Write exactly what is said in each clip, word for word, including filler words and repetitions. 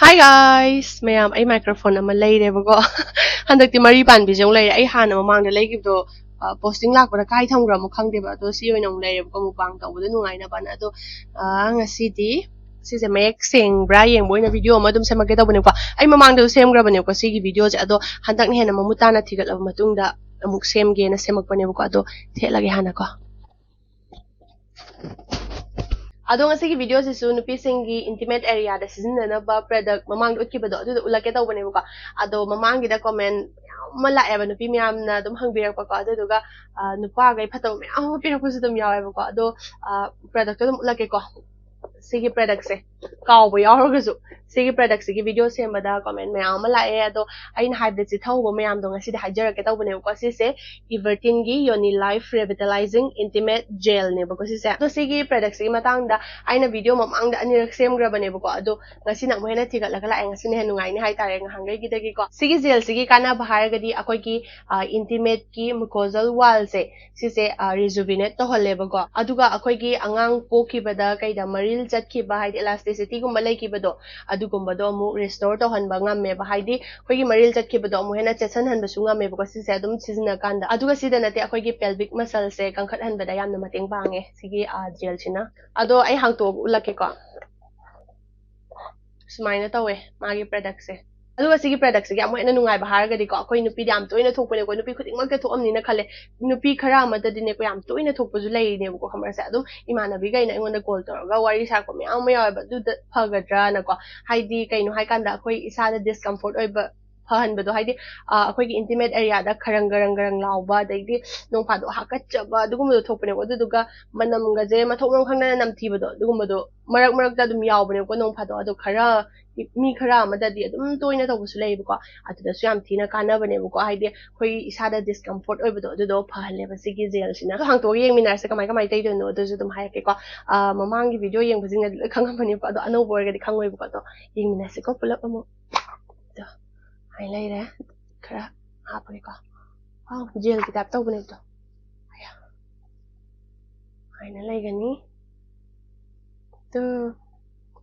Hi guys! ꯃꯌꯥꯝ, ꯑꯩ microphone ꯑꯃ ꯂꯩꯔꯦꯕꯀꯣ꯫ ꯍꯟꯗꯛꯇꯤ ꯃꯔꯤ ꯄꯥꯟꯕꯤꯁꯦ ꯑꯃꯨꯛ ꯂꯩꯔꯦ꯫ ꯑꯩ ꯍꯥꯟꯅ ꯃꯃꯥꯡꯗ ꯂꯩꯈꯤꯕꯗꯣ, ꯑ, posting ꯂꯥꯛꯄꯗ ꯀꯥꯏ ꯊꯝꯈ꯭ꯔꯃꯣ ꯈꯪꯗꯦꯕ꯫ ꯑꯗꯣ ꯁꯤ ꯑꯣꯏꯅ ꯑꯃꯨꯛ ꯂꯩꯔꯦꯕꯀꯣ, mukbang ꯇꯧꯕꯗ ꯅꯨꯡꯉꯥꯏꯅꯕꯅ꯫ ꯑꯗꯣ, ꯑ, ꯉꯁꯤꯗꯤ ꯁꯤꯁꯦ ꯃꯌꯦꯛ ꯁꯦꯡꯕ꯭ꯔꯥ ꯌꯦꯡꯕ ꯑꯣꯏꯅ video ꯑꯃ ꯑꯗꯨꯝ ꯁꯦꯝꯃꯛꯀꯦ ꯇꯧꯕꯅꯦꯕꯀꯣ꯫ ꯑꯩ ꯃꯃꯥꯡꯗꯁꯨ ꯁꯦꯝꯈ꯭ꯔꯕꯅꯦꯕꯀꯣ ꯁꯤꯒꯤ videoꯁꯦ꯫ ꯑꯗꯣ ꯍꯟꯗꯛꯅ ꯍꯦꯟꯅ ꯃꯃꯨꯠ ꯇꯥꯅ ꯊꯤꯒꯠꯂꯕ ꯃꯇꯨꯡꯗ ꯑꯃꯨꯛ ꯁꯦꯝꯒꯦꯅ ꯁꯦꯝꯃꯛꯄꯅꯦꯕꯀꯣ꯫ ꯑꯗꯣ ꯊꯦꯠꯂꯒꯦ ꯍꯥꯟꯅꯀꯣ꯫ ꯑꯗꯣ ꯉꯁꯤꯒꯤ videoꯁꯤꯁꯨ ꯅꯨꯄꯤꯁꯤꯡꯒꯤ intimate areaꯗ ꯁꯤꯖꯤꯟꯅꯅꯕ product ꯃꯃꯥꯡꯗ ꯎꯠꯈꯤꯕꯗꯣ ꯑꯗꯨꯗꯣ ꯎꯠꯂꯛꯀꯦ ꯇꯧꯕꯅꯦꯕꯀꯣ꯫ ꯑꯗꯣ ꯃꯃꯥꯡꯒꯤꯗ comment ꯃꯌꯥꯝ ꯑꯃ ꯂꯥꯛꯑꯦꯕ, ꯅꯨꯄꯤ ꯃꯌꯥꯝꯅ ꯑꯗꯨꯝ ꯍꯪꯕꯤꯔꯛꯄꯀꯣ꯫ ꯑꯗꯨꯗꯨꯒ, ꯑ, ꯅꯨꯄꯥꯈꯩ ꯐꯠꯇꯕ ꯃꯌꯥꯝ ꯑꯃ ꯄꯤꯔꯛꯄꯁꯨ ꯑꯗꯨꯝ ꯌꯥꯎꯋꯦꯕꯀꯣ꯫ ꯑꯗꯣ, ꯑ, productꯇꯣ ꯑꯗꯨꯝ ꯎꯠꯂꯛꯀꯦꯀꯣ꯫ ꯁꯤꯒꯤ productꯁꯦ ꯀꯥꯎꯕ ꯌꯥꯎꯔꯒꯁꯨ, ꯁꯤꯒꯤ productꯁꯤꯒꯤ video ꯁꯦꯝꯕꯗ comment ꯃꯌꯥꯝ ꯑꯃ ꯂꯥꯛꯑꯦ꯫ ꯑꯗꯣ ꯑꯩꯅ ꯍꯥꯏꯕꯗ ꯆꯤꯊꯍꯧꯕ ꯃꯌꯥꯝꯗꯣ ꯉꯁꯤꯗꯤ ꯍꯥꯏꯖꯔꯛꯀꯦ ꯇꯧꯕꯅꯦꯕꯀꯣ꯫ ꯁꯤꯁꯦ Everteenꯒꯤ Yoni Life Revitalizing Intimate Gelꯅꯦꯕꯀꯣ ꯁꯤꯁꯦ꯫ ꯑꯗꯣ ꯁꯤꯒꯤ productꯁꯤꯒꯤ ꯃꯇꯥꯡꯗ ꯑꯩꯅ video ꯃꯃꯥꯡꯗ ꯑꯅꯤꯔꯛ ꯁꯦꯝꯈ꯭ꯔꯕꯅꯦꯕꯀꯣ꯫ ꯑꯗꯣ ꯉꯁꯤꯅ ꯑꯃꯨꯛ ꯍꯦꯟꯅ ꯊꯤꯒꯠꯂꯒ ꯂꯥꯛꯑꯦ, ꯉꯁꯤꯅ ꯍꯦꯟꯅ ꯅꯨꯡꯉꯥꯏꯅꯤ ꯍꯥꯏꯇꯥꯔꯦ ꯉꯍꯥꯟꯈꯩꯒꯤꯗꯒꯤꯀꯣ꯫ ꯁꯤꯒꯤ gelꯁꯤꯒꯤ ꯀꯥꯟꯅꯕ ꯍꯥꯏꯔꯒꯗꯤ ꯑꯩꯈꯣꯏꯒꯤ, ꯑ, intimateꯀꯤ mucosal wallꯁꯦ ꯁꯤꯁꯦ, ꯑ, rejuvenate ꯇꯧꯍꯜꯂꯦꯕꯀꯣ꯫ ꯑꯗꯨꯒ ꯑꯩꯈꯣꯏꯒꯤ ꯑꯉꯥꯡ ꯄꯣꯛꯈꯤꯕꯗ ꯀꯩꯗ ꯃꯔꯤꯜ ꯆꯠꯈꯤꯕ, ꯍꯥꯏꯗꯤ elasticityꯒꯨꯝꯕ ꯂꯩꯈꯤꯕꯗꯣ, ꯑꯗꯨꯒꯨꯝꯕꯗꯣ ꯑꯃꯨꯛ restore ꯇꯧꯍꯟꯕ ꯉꯝꯃꯦꯕ꯫ ꯍꯥꯏꯗꯤ ꯑꯩꯈꯣꯏꯒꯤ ꯃꯔꯤꯜ ꯆꯠꯈꯤꯕꯗꯣ ꯑꯃꯨꯛ ꯍꯦꯟꯅ ꯆꯦꯠꯁꯟꯍꯟꯕꯁꯨ ꯉꯝꯃꯦꯕꯀꯣ ꯁꯤꯁꯦ ꯑꯗꯨꯝ ꯁꯤꯖꯤꯟꯅꯀꯥꯟꯗ꯫ ꯑꯗꯨꯒ ꯁꯤꯗ ꯅꯠꯇꯦ, ꯑꯩꯈꯣꯏꯒꯤ pelvic muscleꯁꯦ ꯀꯟꯈꯠꯍꯟꯕꯗ ꯌꯥꯝꯅ ꯃꯇꯦꯡ ꯄꯥꯡꯉꯦ ꯁꯤꯒꯤ, ꯑ, gelꯁꯤꯅ꯫ ꯑꯗꯣ ꯑꯩ ꯍꯥꯡꯇꯣꯛꯑꯒ ꯎꯠꯂꯛꯀꯦꯀꯣ꯫ ꯁꯨꯃꯥꯏꯅ ꯇꯧꯋꯦ ꯃꯥꯒꯤ productꯁꯦ꯫ ꯑꯗꯨꯒ ꯁꯤꯒꯤ productꯁꯤꯒꯤ ꯑꯃꯨꯛ ꯍꯦꯟꯅ ꯅꯨꯡꯉꯥꯏꯕ ꯍꯥꯏꯔꯒꯗꯤꯀꯣ, ꯑꯩꯈꯣꯏ ꯅꯨꯄꯤꯗꯤ ꯌꯥꯝ ꯇꯣꯏꯅ ꯊꯣꯛꯄꯅꯦꯀꯣ, ꯅꯨꯄꯤ ꯈꯨꯗꯤꯡꯃꯛꯇ ꯊꯣꯛꯑꯝꯅꯤꯅ ꯈꯜꯂꯦ꯫ ꯅꯨꯄꯤ ꯈꯔ ꯑꯃꯗꯗꯤꯅꯦꯀꯣ, ꯌꯥꯝ ꯇꯣꯏꯅ ꯊꯣꯛꯄꯁꯨ ꯂꯩꯔꯤꯅꯦꯕꯀꯣ, ꯈꯪꯕ꯭ꯔꯥ? ꯁꯦ ꯑꯗꯨꯝ ꯏꯃꯥꯟꯅꯕꯤꯈꯩꯅ ꯑꯩꯉꯣꯟꯗ call ꯇꯧꯔꯒ ꯋꯥꯔꯤ ꯁꯥꯔꯛꯄ ꯃꯌꯥꯝ ꯑꯃ ꯌꯥꯎꯋꯦꯕ꯫ ꯑꯗꯨꯗ ꯐꯒꯗ꯭ꯔꯥꯅꯀꯣ, ꯍꯥꯏꯗꯤ ꯀꯩꯅꯣ ꯍꯥꯏꯀꯥꯟꯗ ꯑꯩꯈꯣꯏ ꯏꯁꯥꯗ discomfort ꯑꯣꯏꯕ ꯐꯍꯟꯕꯗꯣ, ꯍꯥꯏꯗꯤ, ꯑ, ꯑꯩꯈꯣꯏꯒꯤ intimate areaꯗ ꯈꯔꯪ ꯈꯔꯪ ꯈꯔꯪ ꯂꯥꯎꯕ, ꯑꯗꯩꯗꯤ ꯅꯣꯡ ꯐꯥꯗꯣꯛ ꯍꯥꯀꯠꯆꯕ, ꯑꯗꯨꯒꯨꯝꯕꯗꯣ ꯊꯣꯛꯄꯅꯦꯕ꯫ ꯑꯗꯨꯗꯨꯒ ꯃꯅꯝꯒꯁꯦ ꯃꯊꯣꯡ ꯃꯔꯝ ꯈꯪꯗꯅ ꯅꯝꯊꯤꯕꯗꯣ, ꯑꯗꯨꯒꯨꯝꯕꯗꯣ ꯃꯔꯛ ꯃꯔꯛꯇ ꯑꯗꯨꯝ ꯌꯥꯎꯕꯅꯦꯕꯀꯣ꯫ ꯅꯣꯡ ꯐꯥꯗꯣꯛ ꯑꯗꯣ ꯈꯔ ꯃꯤ ꯈꯔ ꯑꯃꯗꯗꯤ ꯑꯗꯨꯝ ꯇꯣꯏꯅ ꯇꯧꯕꯁꯨ ꯂꯩꯌꯦꯕꯀꯣ꯫ ꯑꯗꯨꯗꯁꯨ ꯌꯥꯝ ꯊꯤꯅ ꯀꯥꯟꯅꯕꯅꯦꯕꯀꯣ, ꯍꯥꯏꯗꯤ ꯑꯩꯈꯣꯏ ꯏꯁꯥꯗ discomfort ꯑꯣꯏꯕꯗꯣ ꯑꯗꯨꯗꯣ ꯐꯍꯜꯂꯦꯕ ꯁꯤꯒꯤ gelꯁꯤꯅ꯫ ꯑꯗꯣ ꯍꯥꯡꯇꯣꯛꯑꯒ ꯌꯦꯡꯃꯤꯟꯅꯔꯁꯦ ꯀꯃꯥꯏ ꯀꯃꯥꯏ ꯇꯩꯗꯣꯏꯅꯣ ꯑꯗꯨꯁꯨ ꯑꯗꯨꯝ ꯍꯥꯏꯔꯛꯀꯦꯀꯣ꯫ ꯑ, ꯃꯃꯥꯡꯒꯤ video ꯌꯦꯡꯕꯁꯤꯡꯅꯗꯤ ꯂꯣꯏ ꯈꯪꯉꯝꯃꯅꯤꯕꯀꯣ, ꯑꯗꯣ ꯑꯅꯧꯕ ꯑꯣꯏꯔꯒꯗꯤ ꯈꯪꯉꯣꯏꯕꯀꯣ꯫ ꯑꯗꯣ ꯌꯦꯡꯃꯤꯟꯅꯁꯤꯀꯣ ꯄꯨꯂꯞ ꯑꯃꯨꯛ꯫ ꯑꯗꯣ ꯍꯥꯏ ꯂꯩꯔꯦ, ꯈꯔ ꯍꯥꯞꯄꯒꯦꯀꯣ꯫ ꯑꯥꯎ, gelꯒꯤ type ꯇꯧꯕꯅꯦ ꯑꯗꯣ꯫ ꯑꯌꯥ꯫ ꯍꯥꯏꯅ ꯂꯩꯒꯅꯤ꯫ ꯑꯗꯨ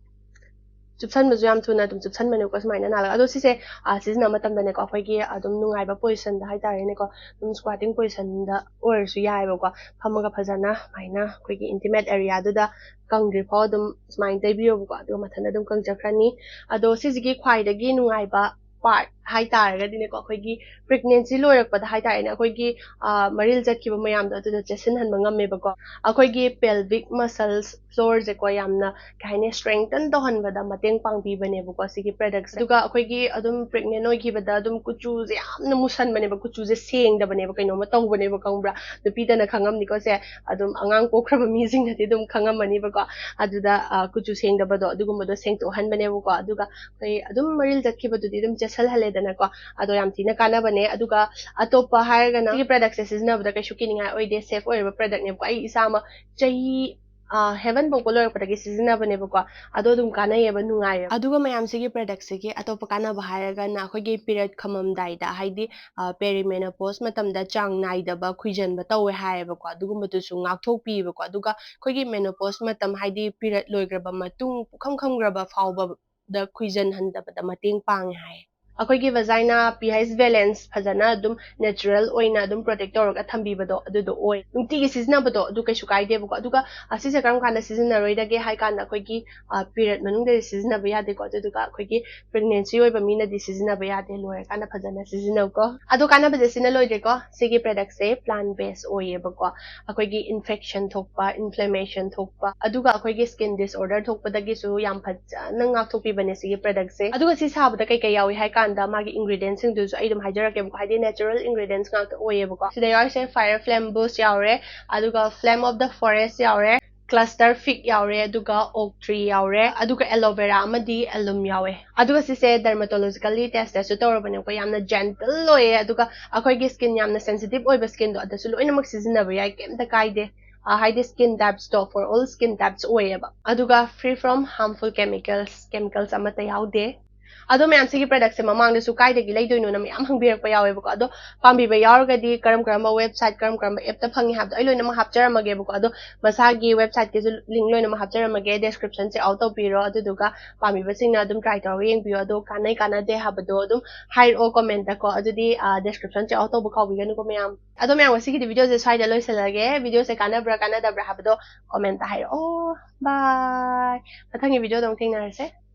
ꯆꯨꯞꯁꯟꯕꯁꯨ ꯌꯥꯝ ꯊꯨꯅ ꯑꯗꯨꯝ ꯆꯨꯞꯁꯟꯕꯅꯦꯀꯣ, ꯁꯨꯃꯥꯏꯅ ꯅꯥꯜꯂꯒ꯫ ꯑꯗꯣ ꯁꯤꯁꯦ, ꯑ, ꯁꯤꯖꯤꯟꯅꯕ ꯃꯇꯝꯗꯅꯦꯀꯣ, ꯑꯩꯈꯣꯏꯒꯤ ꯑꯗꯨꯝ ꯅꯨꯡꯉꯥꯏꯕ positionꯗ ꯍꯥꯏꯇꯥꯔꯦꯅꯦꯀꯣ, ꯑꯗꯨꯝ squatting positionꯗ ꯑꯣꯏꯔꯁꯨ ꯌꯥꯏꯑꯕꯀꯣ, ꯐꯝꯃꯒ ꯐꯖꯅ ꯁꯨꯃꯥꯏꯅ ꯑꯩꯈꯣꯏꯒꯤ intimate areaꯗꯨꯗ ꯀꯪꯗ꯭ꯔꯤ ꯐꯥꯎ ꯑꯗꯨꯝ ꯁꯨꯃꯥꯏꯅ ꯇꯩꯕꯤꯌꯣꯕꯀꯣ, ꯑꯗꯨꯒ ꯃꯊꯟꯇ ꯑꯗꯨꯝ ꯀꯪꯖꯈ꯭ꯔꯅꯤ꯫ ꯑꯗꯣ ꯁꯤꯁꯤꯒꯤ ꯈ꯭ꯋꯥꯏꯗꯒꯤ ꯅꯨꯡꯉꯥꯏꯕ part ꯍꯥꯏꯇꯥꯔꯒꯗꯤꯅꯦꯀꯣ, ꯑꯩꯈꯣꯏꯒꯤ pregnancy ꯂꯣꯏꯔꯛꯄꯗ ꯍꯥꯏꯇꯥꯔꯦꯅꯦ, ꯑꯩꯈꯣꯏꯒꯤ, ꯑ, ꯃꯔꯤꯜ ꯆꯠꯈꯤꯕ ꯃꯌꯥꯝꯗꯣ ꯑꯗꯨꯗ ꯆꯦꯠꯁꯤꯟꯍꯟꯕ ꯉꯝꯃꯦꯕꯀꯣ꯫ ꯑꯩꯈꯣꯏꯒꯤ pelvic muscles floorꯁꯦꯀꯣ, ꯌꯥꯝꯅ, ꯀꯩ ꯍꯥꯏꯅꯤ, strengthen ꯇꯧꯍꯟꯕꯗ ꯃꯇꯦꯡ ꯄꯥꯡꯕꯤꯕꯅꯦꯕꯀꯣ ꯁꯤꯒꯤ productꯁꯦ꯫ ꯑꯗꯨꯒ ꯑꯩꯈꯣꯏꯒꯤ ꯑꯗꯨꯝ pregnant ꯑꯣꯏꯈꯤꯕꯗ ꯑꯗꯨꯝ ꯀꯨꯆꯨꯁꯦ ꯌꯥꯝꯅ ꯃꯨꯁꯟꯕꯅꯦꯕ, ꯀꯨꯆꯨꯁꯦ ꯁꯦꯡꯗꯕꯅꯦꯕ, ꯀꯩꯅꯣꯝꯃ ꯇꯧꯕꯅꯦꯕ, ꯈꯪꯕ꯭ꯔꯥ? ꯅꯨꯄꯤꯗꯅ ꯈꯪꯉꯝꯅꯤꯀꯣ ꯁꯦ, ꯑꯗꯨꯝ ꯑꯉꯥꯡ ꯄꯣꯛꯈ꯭ꯔꯕ ꯃꯤꯁꯤꯡꯅꯗꯤ ꯑꯗꯨꯝ ꯈꯪꯉꯝꯃꯅꯤꯕꯀꯣ꯫ ꯑꯗꯨꯗ, ꯑ, ꯀꯨꯆꯨ ꯁꯦꯡꯗꯕꯗꯣ ꯑꯗꯨꯒꯨꯝꯕꯗꯣ ꯁꯦꯡꯇꯣꯛꯍꯟꯕꯅꯦꯕꯀꯣ꯫ ꯑꯗꯨꯒ ꯑꯩꯈꯣꯏ ꯑꯗꯨꯝ ꯃꯔꯤꯜ ꯆꯠꯈꯤꯕꯗꯨꯗꯤ ꯑꯗꯨꯝ ꯆꯦꯠꯁꯜꯍꯜꯂꯦꯗꯅꯀꯣ꯫ ꯑꯗꯣ ꯌꯥꯝ ꯊꯤꯅ ꯀꯥꯟꯅꯕꯅꯦ꯫ ꯑꯗꯨꯒ ꯑꯇꯣꯞꯄ ꯍꯥꯏꯔꯒꯅ ꯁꯤꯒꯤ productꯁꯦ ꯁꯤꯖꯤꯟꯅꯕꯗ ꯀꯩꯁꯨ ꯀꯤꯅꯤꯡꯉꯥꯏ ꯑꯣꯏꯗꯦ, safe ꯑꯣꯏꯔꯕ productꯅꯦꯕꯀꯣ꯫ ꯑꯩ ꯏꯁꯥꯃꯛ ꯆꯍꯤ, ꯑ, heaven ꯐꯥꯎꯕ ꯂꯣꯏꯔꯛꯄꯗꯒꯤ ꯁꯤꯖꯤꯟꯅꯕꯅꯦꯕꯀꯣ꯫ ꯑꯗꯣ ꯑꯗꯨꯝ ꯀꯥꯟꯅꯩꯌꯦꯕ, ꯅꯨꯡꯉꯥꯏꯌꯦꯕ꯫ ꯑꯗꯨꯒ ꯃꯌꯥꯝꯁꯤꯒꯤ productꯁꯤꯒꯤ ꯑꯇꯣꯞꯄ ꯀꯥꯟꯅꯕ ꯍꯥꯏꯔꯒꯅ ꯑꯩꯈꯣꯏꯒꯤ period ꯈꯝꯃꯝꯗꯥꯏꯗ, ꯍꯥꯏꯗꯤ, ꯑ, perimenopause ꯃꯇꯝꯗ ꯆꯥꯡ ꯅꯥꯏꯗꯕ ꯈꯨꯏꯖꯟꯕ ꯇꯧꯋꯦ ꯍꯥꯏꯌꯦꯕꯀꯣ꯫ ꯑꯗꯨꯒꯨꯝꯕꯗꯨꯁꯨ ꯉꯥꯛꯊꯣꯛꯄꯤꯕꯀꯣ꯫ ꯑꯗꯨꯒ ꯑꯩꯈꯣꯏꯒꯤ menopause ꯃꯇꯝ, ꯍꯥꯏꯗꯤ period ꯂꯣꯏꯈ꯭ꯔꯕ ꯃꯇꯨꯡ, ꯄꯨꯈꯝ ꯈꯝꯈ꯭ꯔꯕ ꯐꯥꯎꯕꯗ ꯈꯨꯏꯖꯟꯍꯟꯗꯕꯗ ꯃꯇꯦꯡ ꯄꯥꯡꯉꯦ ꯍꯥꯏꯌꯦ꯫ ꯑꯩꯈꯣꯏꯒꯤ vagina pH balance ꯐꯖꯅ ꯑꯗꯨꯝ natural ꯑꯣꯏꯅ ꯑꯗꯨꯝ protect ꯇꯧꯔꯒ ꯊꯝꯕꯤꯕꯗꯣ ꯑꯗꯨꯗꯣ ꯑꯣꯏ꯫ ꯅꯨꯡꯇꯤꯒꯤ ꯁꯤꯖꯤꯟꯅꯕꯗꯣ ꯑꯗꯨ ꯀꯩꯁꯨ ꯀꯥꯏꯗꯦꯕꯀꯣ꯫ ꯑꯗꯨꯒ, ꯑ, ꯁꯤꯁꯦ ꯀꯔꯝ ꯀꯥꯟꯗ ꯁꯤꯖꯤꯟꯅꯔꯣꯏꯗꯒꯦ ꯍꯥꯏ ꯀꯥꯟꯗ ꯑꯩꯈꯣꯏꯒꯤ, ꯑ, period ꯃꯅꯨꯡꯗꯗꯤ ꯁꯤꯖꯤꯟꯅꯕ ꯌꯥꯗꯦꯀꯣ꯫ ꯑꯗꯨꯗꯨꯒ ꯑꯩꯈꯣꯏꯒꯤ pregnancy ꯑꯣꯏꯕ ꯃꯤꯅꯗꯤ ꯁꯤꯖꯤꯟꯅꯕ ꯌꯥꯗꯦ꯫ ꯂꯣꯏꯔꯀꯥꯟꯗ ꯐꯖꯅ ꯁꯤꯖꯤꯟꯅꯧꯀꯣ꯫ ꯑꯗꯣ ꯀꯥꯟꯅꯕꯁꯦ ꯁꯤꯅ ꯂꯣꯏꯗ꯭ꯔꯦꯀꯣ꯫ ꯁꯤꯒꯤ productꯁꯦ plant based ꯑꯣꯏꯌꯦꯕꯀꯣ꯫ ꯑꯩꯈꯣꯏꯒꯤ infection ꯊꯣꯛꯄ, inflammation ꯊꯣꯛꯄ, ꯑꯗꯨꯒ ꯑꯩꯈꯣꯏꯒꯤ skin disorder ꯊꯣꯛꯄꯗꯒꯤꯁꯨ ꯌꯥꯝ ꯐꯖꯅ ꯉꯥꯛꯊꯣꯛꯄꯤꯕꯅꯦ ꯁꯤꯒꯤ productꯁꯦ꯫ ꯑꯗꯨꯒ ꯁꯤ ꯁꯥꯕꯗ ꯀꯩꯀꯩ ꯌꯥꯎꯏ ꯍꯥꯏ ꯀꯥꯟꯗ ꯃꯥꯒꯤ ingredientsꯁꯤꯡꯗꯨꯁꯨ ꯑꯩ ꯑꯗꯨꯝ ꯍꯥꯏꯖꯔꯛꯀꯦꯕꯀꯣ, ꯍꯥꯏꯗꯤ natural ingredients ꯉꯥꯛꯇ ꯑꯣꯏꯌꯦꯕꯀꯣ꯫ ꯁꯤꯗ ꯌꯥꯎꯔꯤꯁꯦ fire flame bush ꯌꯥꯎꯔꯦ, ꯑꯗꯨꯒ flame of the forest ꯌꯥꯎꯔꯦ, cluster fig ꯌꯥꯎꯔꯦ, ꯑꯗꯨꯒ oak tree ꯌꯥꯎꯔꯦ, ꯑꯗꯨꯒ aloe vera ꯑꯃꯗꯤ alum ꯌꯥꯎꯋꯦ꯫ ꯑꯗꯨꯒ ꯁꯤꯁꯦ dermatologically testedꯁꯨ ꯇꯧꯔꯕꯅꯦꯀꯣ, ꯌꯥꯝꯅ gentle ꯑꯣꯏꯌꯦ, ꯑꯗꯨꯒ ꯑꯩꯈꯣꯏꯒꯤ skin ꯌꯥꯝꯅ sensitive ꯑꯣꯏꯕ skinꯗꯣ ꯑꯗꯨꯁꯨ ꯂꯣꯏꯅꯃꯛ ꯁꯤꯖꯤꯟꯅꯕ ꯌꯥꯏ, ꯀꯩꯝꯇ ꯀꯥꯏꯗꯦ꯫ ꯑ, ꯍꯥꯏꯗꯤ skin typesꯇꯣ for all skin types ꯑꯣꯏꯌꯦꯕ, ꯑꯗꯨꯒ free from harmful chemicals, chemicals ꯑꯃꯠꯇ ꯌꯥꯎꯗꯦ꯫ ꯑꯗꯣ ꯃꯌꯥꯝ, ꯁꯤꯒꯤ product ꯁꯦ ꯃꯃꯥꯡꯗꯁꯨ ꯀꯥꯏꯗꯒꯤ ꯂꯩꯗꯣꯏꯅꯣꯅ ꯃꯌꯥꯝ ꯍꯪꯕꯤꯔꯛꯄ ꯌꯥꯎꯋꯦꯕꯀꯣ꯫ ꯑꯗꯣ ꯄꯥꯝꯕꯤꯕ ꯌꯥꯎꯔꯒꯗꯤ ꯀꯔꯝ ꯀꯔꯝꯕ website, ꯀꯔꯝ ꯀꯔꯝꯕ app ꯇ ꯐꯪꯉꯤ ꯍꯥꯏꯕꯗꯣ ꯑꯩ ꯂꯣꯏꯅꯃꯛ ꯍꯥꯞꯆꯔꯝꯃꯒꯦꯕꯀꯣ꯫ ꯑꯗꯣ ꯃꯁꯥꯒꯤ website ꯀꯤꯁꯨ link ꯂꯣꯏꯅꯃꯛ ꯍꯥꯞꯆꯔꯝꯃꯒꯦ, description check out ꯇꯧꯕꯤꯔꯣ꯫ ꯑꯗꯨꯗꯨꯒ ꯄꯥꯝꯕꯤꯕꯁꯤꯡꯅ ꯑꯗꯨꯝ try ꯇꯧꯔꯒ ꯌꯦꯡꯕꯤꯌꯣ꯫ ꯑꯗꯣ ꯀꯥꯟꯅꯩ ꯀꯥꯟꯅꯗꯦ ꯍꯥꯏꯕꯗꯣ ꯑꯗꯨꯝ ꯍꯥꯏꯔꯛꯑꯣ comment ꯇꯀꯣ꯫ ꯑꯗꯨꯗꯤ ꯑ, description check out ꯇꯧꯕ ꯀꯥꯎꯕꯤꯒꯅꯨꯀꯣ ꯃꯌꯥꯝ꯫ ꯑꯗꯣ ꯃꯌꯥꯝ, ꯉꯁꯤꯒꯤꯗꯤ video ꯁꯦ ꯁ꯭ꯋꯥꯏꯗ ꯂꯣꯏꯁꯤꯜꯂꯒꯦ꯫ Video ꯁꯦ ꯀꯥꯟꯅꯕ꯭ꯔꯥ ꯀꯥꯟꯅꯗꯕ꯭ꯔꯥ ꯍꯥꯏꯕꯗꯣ comment ꯇ ꯍꯥꯏꯔꯛꯑꯣ꯫ Bye꯫ ꯃꯊꯪꯒꯤ video ꯗ ꯑꯃꯨꯛ ꯊꯦꯡꯅꯔꯁꯦ꯫